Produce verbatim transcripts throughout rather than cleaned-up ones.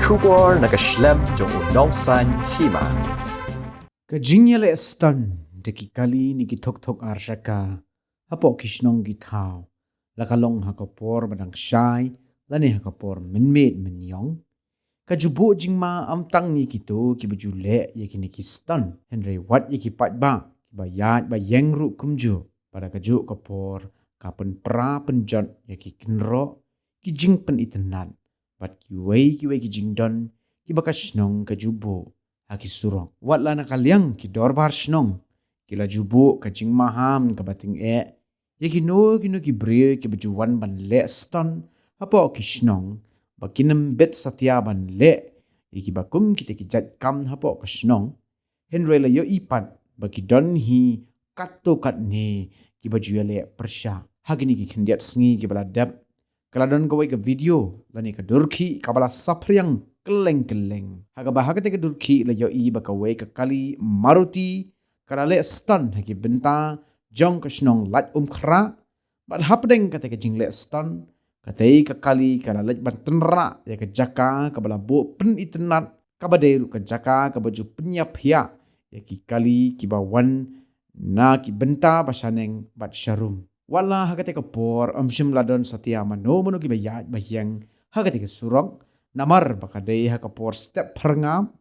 Khubor na ka shlem jong u Nongsaiñ Hima. Ka jingïaleh stun da ki kali ne ki thok thok ar shaka hapoh ki shnong ki thaw, la ka long ha ka por ba dang shai lane ha ka por mynmiet mynïong. Ka ju buh jingma ym tang ïa kito kiba ju leh ïa kine ki stun, hynrei wat ïa ki paidbah kiba ïaid ba ïeng ruh kumjuh. Bad ha kajuh ka por ka pynpra pynjot ïa ki kynroh, ki jingpynitynnad bad kiwei kiwei ki jingdon kiba ka shnong ka ju buh ha ki surok. Wat la na ka liang ki dorbar shnong, ki la ju buh ka jingmaham kaba tyngeh ïa kino kino ki briew kiba ju wan ban leh stun hapoh ki shnong, ba kin ym bit satia ban leh ïa kiba kum kita ki jait kam hapoh ka shnong. Hynrei la ïohi pat ba ki don hi katto katne kiba ju ïaleh pyrshah. Ha kine ki khyndiat sngi kiba la dep, ka la don kawei ka video lane ka durkhih kaba la saphriang kylleng kylleng, ha kaba ha kata ka durkhih la ïohi ba kawei ka kali Maruti ka la leh stun ha ki bynta jong ka shnong Laitumkhrah. Bad hapdeng kata ka jingleh stun, katei ka kali ka la leit ban tynrah ïa ka jaka kaba la buh pynitynnad, kaba dei ruh ka jaka kaba ju pynïaphiah ïa ki kali kiba wan na ki bynta ba shaneng bad sharum. Wat la ha kata ka por ym shym la don satia mano mano kiba ïaid ba ïeng ha kata ka surok, namar ba ka dei ha ka por step phyrngap.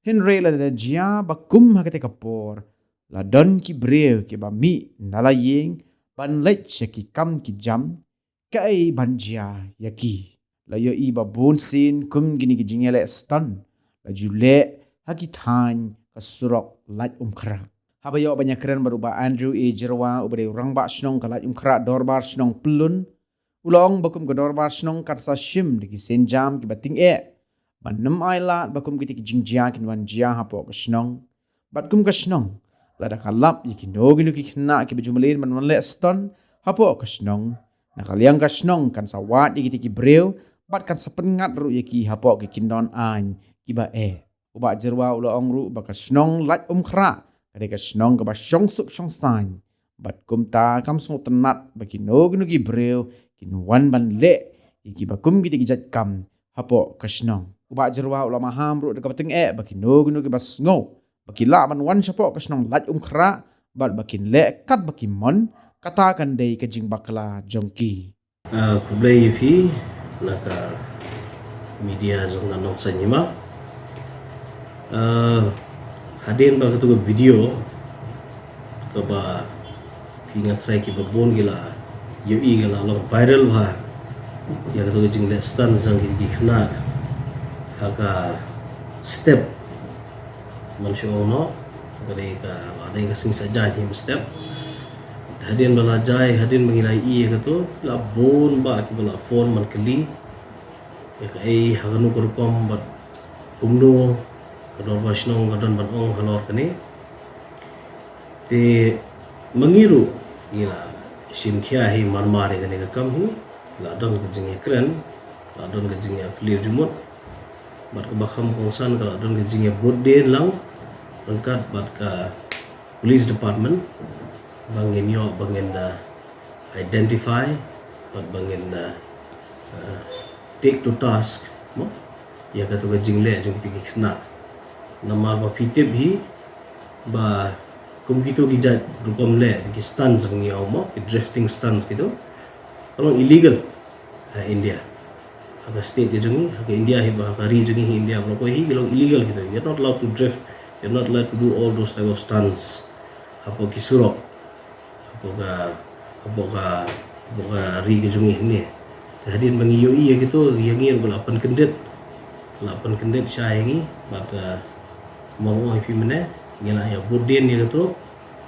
Hynrei lada jia ba kum ha kata ka por, la don ki briew kiba mih na la ïing ban leit sha ki kam ki jam, kaei ban jia ïa ki? La ïohi ba bun sien kum kine ki jingïaleh stun la ju leh ha ki thaiñ ka surok Laitumkhrah. Haba ïoh ban ïakren bad u Bah Andrew A Jyrwa, uba dei u rangbah shnong ka Laitumkhrah, dorbar shnong Pyllun, u la ong ba kum ka dorbar shnong kan sa shim da ki sienjam kiba tyngeh ban ym ailad ba kum kita ki jingjia kin wan jia hapoh ka shnong. Bad kum ka shnong, lada ka lap ïa kino kino ki khynnah kiba ju mlien ban wan leh stun hapoh ka shnong, na ka liang ka shnong kan sa wad ïa kita ki briew bad kan sa pynngat ruh ïa ki hapoh ki kyndon aiñ kiba eh. U Bah Jyrwa u la ong ruh ba ka shnong Laitumkhrah ka dei ka shnong kaba shong suk shong saiñ, bad kumta kam sngewtynnat ba kino kino ki briew kin wan ban leh ïa kiba kum kita ki jait kam hapoh ka shnong. U Bah Jyrwa u la maham ruh da kaba tyngeh ba kino kino kiba sngew ba ki lah ban wan shapoh ka shnong Laitumkhrah bad ba kin leh katba ki mon, kata kan dei ka jingbakla jong ki. Ah, khublei ïa phi na ka media jong ka Nongsaiñ Hima. Ah, hadien ba katu ka video kaba phi, nga tharai kiba bun ki la ïohi, ka la long viral bha ïa katu ka jingleh stun jong ki, ki khynnah ha ka step Mynshuwa noh, ka dei ka, ka dei ka sngi Saitjaiñ, hynrei step. Hadien ba la jai, hadien ba ngi la ïohi ïa kato, la bun bah kiba la phone ban kylli ïa kaei, ha kano ka rukom bad kumno ka dorbar shnong ka don ban ong halor kane. Te ma ngi ruh ngi la shim khia hi marmar ïa kane ka kam hi, la don ka jingïakren, la don ka jingïaphylliew jingmut. Bad kaba kham kongsan ka la don ka jingïabud dien lang ryngkat bad ka police department ba ngin ïoh, ba ngin, uh, identify bad ba ngin, uh, uh, take to task mo ïa kato ka jingleh jong kito ki khynnah. Namar ba phi tip hi ba kum kito ki jait rukom leh, ki stunts ba ngi ong mo, ki drifting stunts kito, ka long illegal ha India. Ha ka state ka jong ngi, ha ka India hi ba, ha ka ri jong ngi hi India baroh hi, ki long illegal kito. You're not allowed to drift, you're not allowed to do all those type of stunts hapoh ki surok, hapoh ka, hapoh ka, hapoh ka ri ka jong ngi hangne. Te hadien ba ngi ïohi ïa kito, ïa ngi ruh ka la pynkyndit, ka la pynkyndit sha ïa ngi, bad, uh, ma nga ong ïa phi mynne, ngi la ïabud dien ïa kato,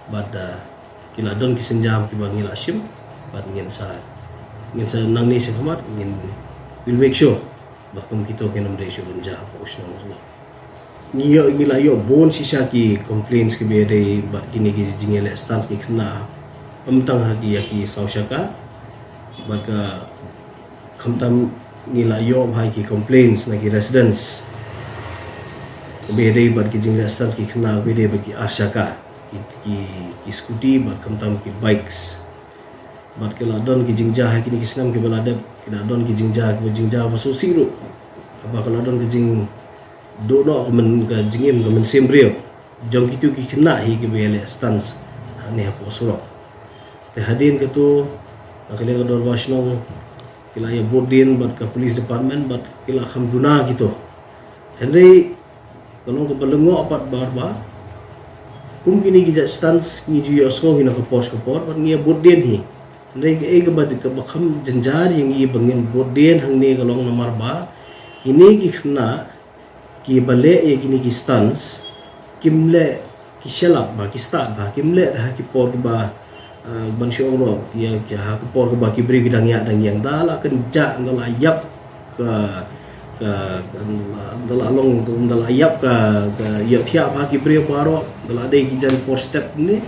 bad, uh, ki la don ki sienjam kiba ngi la shim, bad ngin sa, ngin sa nangne sha khmat, ngin, we'll make sure ba kum kito kin ym dei shuh ban jia hapoh ka shnong jong ngi. Ngi ïoh, ngi la ïoh bun shisha ki complaints kiba ïadei bad kine ki jingïaleh stunts ki khynnah, ym tang ha ki, ïa ki saw shaka, bad ka, khamtam ngi la ïoh bha ki complaints na ki residents kiba ïadei bad ki jingleh stunts ki khynnah kiba ïadei bad ki ar shaka, ki, ki, ki scooty bad khamtam ki bikes. Bad ki la don ki jingjia ha kine ki snem kiba la dep, ki la don ki jingjia, kiba jingjia ba sngewsih ruh. Ba ka la don ka jingduh noh ka myn, ka jingim, ka mynsiem briew jong kito ki khynnah hi kiba ïaleh stunts hangne hapoh surok. Te hadien kato, na ka liang ka dorbar shnong ki la ïa bud dien bad ka police department bad ki la kham duna kito. Hynrei ka long kaba lyngngoh pat bar ba kum kine ki jait stunts ngi ju ïohsngew hi na ka por sha ka por bad ngi ïa bud dien hi. Hynrei kaei kaba, kaba kham jynjar ïa ngi ba ngin bud dien hangne ka long namar ba kine ki khynnah kiba leh ïa kine ki stunts kim leh, ki shalap bha, ki stad bha, kim leh da ha ki por kiba, ah, ban shu ong ruh, ïa ki ha ki por kiba ki briew ki dang ïaid dang ïeng, da la kynjah, da la ïap ka, ka, da la long, da la ïap ka, ka ïohthiah bha ki briew baroh, da la dei ki jan por step ne,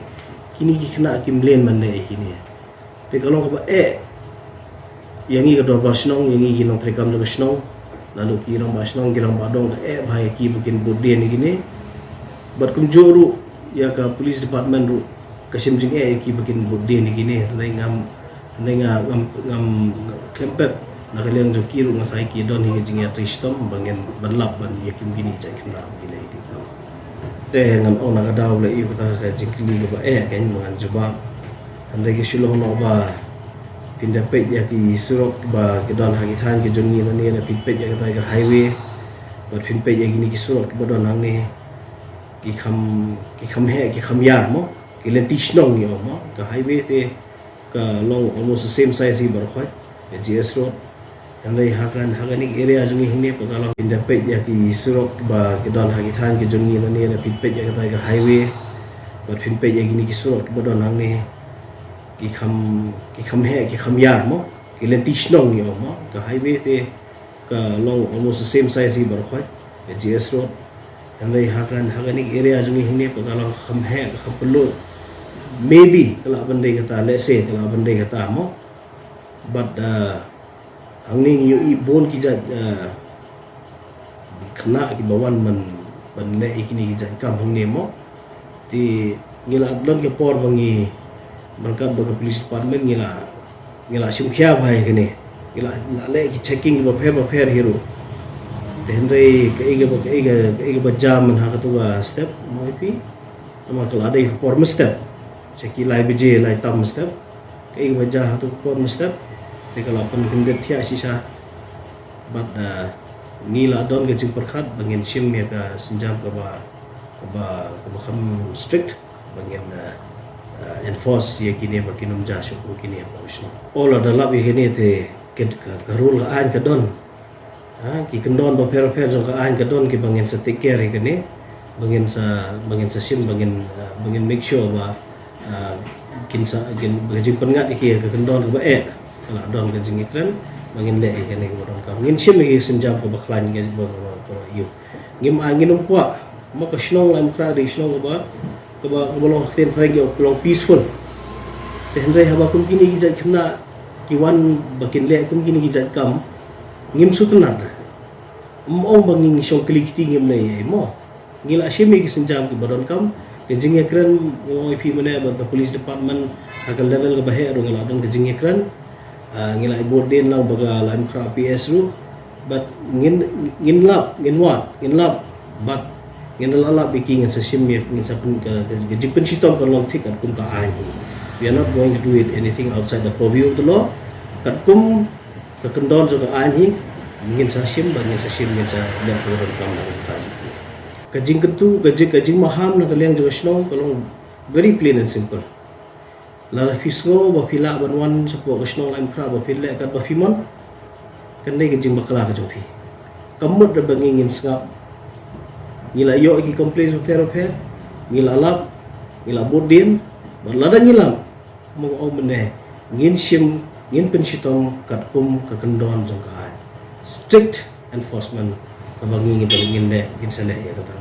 kine ki khynnah kim leh ban leh ïa kine. Te ka long kaba eh ïa ngi ka dorbar shnong, ïa ngi ki nongtrei kam jong ka shnong, naduh ki rangbah shnong, ki rangbah dong, ka eh bha ïa ki ba kin bud dien ïa kine. Bad kumjuh ruh ïa ka police department ruh ka shim jingeh ïa ki ba kin bud dien ïa kine. Hynrei ngam, hynrei nga ngam, ngam khlem pep na ka liang jong ki ruh, nga sa ïa ki don hi ka jingïatrei shitom ba ngin ban lap ban ïa kim kine jait khynnah ba ki leh ïa ki kam. Te ngan ong na ka daw ba la ïoh kata ka jingkylli kaba eh, kan ba ngan jubab. Hynrei ka shu long noh ba phin da peit ïa ki surok ba ki don ha ki thaiñ ki jong ngi nangne, lada phin peit ïa kata ka highway bad phin peit ïa kine ki surok kiba don hangne, ki kham, ki kham heh, ki kham ïar mo, ki lynti shnong ngi ong mo. Ka highway te ka long almost the same size hi baroh khoit, ka G S Road. Hynrei ha kan, ha kane ka area jong ngi hangne pat ka long, phin da peit ïa ki surok ba ki don ha ki thaiñ ki jong ngi nangne, lada phin peit ïa kata ka highway bad phin peit ïa kine ki surok kiba don hangne, ki kham, ki kham heh, ki kham ïar mo, ki lynti shnong ngi ong mo. Ka highway te ka long almost the same size hi baroh khoit, ka G S Road. Hynrei ha kan, ha kane ka area jong ngi hangne pat ka long kham heh, kham pynlut. Maybe ka lah ban dei kata, let's say ka lah ban dei kata mo. But, uh, hangne ngi ïohi bun ki jait, uh, khynnah kiba wan ban, ban leh ïa kine ki jait kam hangne mo. Te ngi la don ka por ba ngi, ryngkat bad ka police department ngi la, ngi la shim khia bha ïa kane. Ngi la, la leh ki checking kiba pher ba pher hi ruh. Te hynrei kaei kaba, kaei ka, kaei kaba jia mynha kato ka step, mo ïa phi. Namar ka la dei ka por mynstep. Sha ki lai baje lai tam mynstep. Kaei kaba jia ha kato ka por mynstep, te ka la pynkyndit thiah shisha. Bad, uh, ngi la don ka jingpyrkhat ba ngin shim ïa ka sienjam kaba, kaba, kaba kham strict, ba ngin, uh, uh, enforce ïa kine ba kin ym jia shuh kum kine hapoh ka shnong. Oh, lada lap ïa kine te ka, ka, ka rule ka aiñ ka don. Ha, ki kyndon bapher bapher jong ka aiñ ka don kiba ngin sa take care ïa kane, ba ngin sa, ba ngin sa shim, ba ngin, uh, ba ngin make sure ba, uh, kin sa, kin, ba ka jingpynngat ïa ki ka kyndon kaba eh. Ka la don ka jingïakren ba ngin leh ïa kane kaba donkam. Ngin shim ïa ki sienjam kaba khlaiñ, kaba, kaba, kaba ïew. Ngim ai, ngin ym kwah. Mo, ka shnong Laitumkhrah dei ka shnong kaba, kaba, kaba long ha ka ktien phareng ki ong long peaceful. Te hynrei haba kum kine ki jait khynnah ki wan ba kin leh kum kine ki jait kam, ngim sngewtynnat. Ym ong ba ngi shong kli kti ngim leh ei ei mo. Ngi la shim ïa ki sienjam kiba donkam, ka jingïakren, nga ong ïa phi mynne bad ka police department ha ka level kaba heh ruh ngi la don ka jingïakren. Ah, ngi la ïa bud dien lang bad ka Laitumkhrah P S ruh. Bad ngin, ngin lap, ngin wad, ngin lap. Bad ngin la lap ïa ki, ngin sa shim ïa, ngin sa pyn, ka, ka, ka jingpynshitom kan long thik katkum ka aiñ hi. We are not going to do it anything outside the purview of the law. Katkum ka kyndon jong ka aiñ hi, ngin sa shim, bad ngin sa shim, ngin sa leh kaba donkam na ka bynta jong ki. Ka jingkyntu, ka jing, ka jingmaham na ka liang jong ka shnong ka long very plain and simple. Lada phi sngew ba phi lah ban wan shapoh ka shnong Laitumkhrah ba phin leh katba phi mon, kan dei ka jingbakla ka jong phi. Kam mut da ba ngi ngin sngap. Ngi la ïoh ki complaints bapher bapher, ngi la lap, ngi la bud dien, bad lada ngi lap, mo nga ong mynne, ngin shim, ngin pynshitom katkum ka kyndon jong ka aiñ. Strict enforcement kaba ngi ngin, ngin leh, ngin sa leh ïa kata.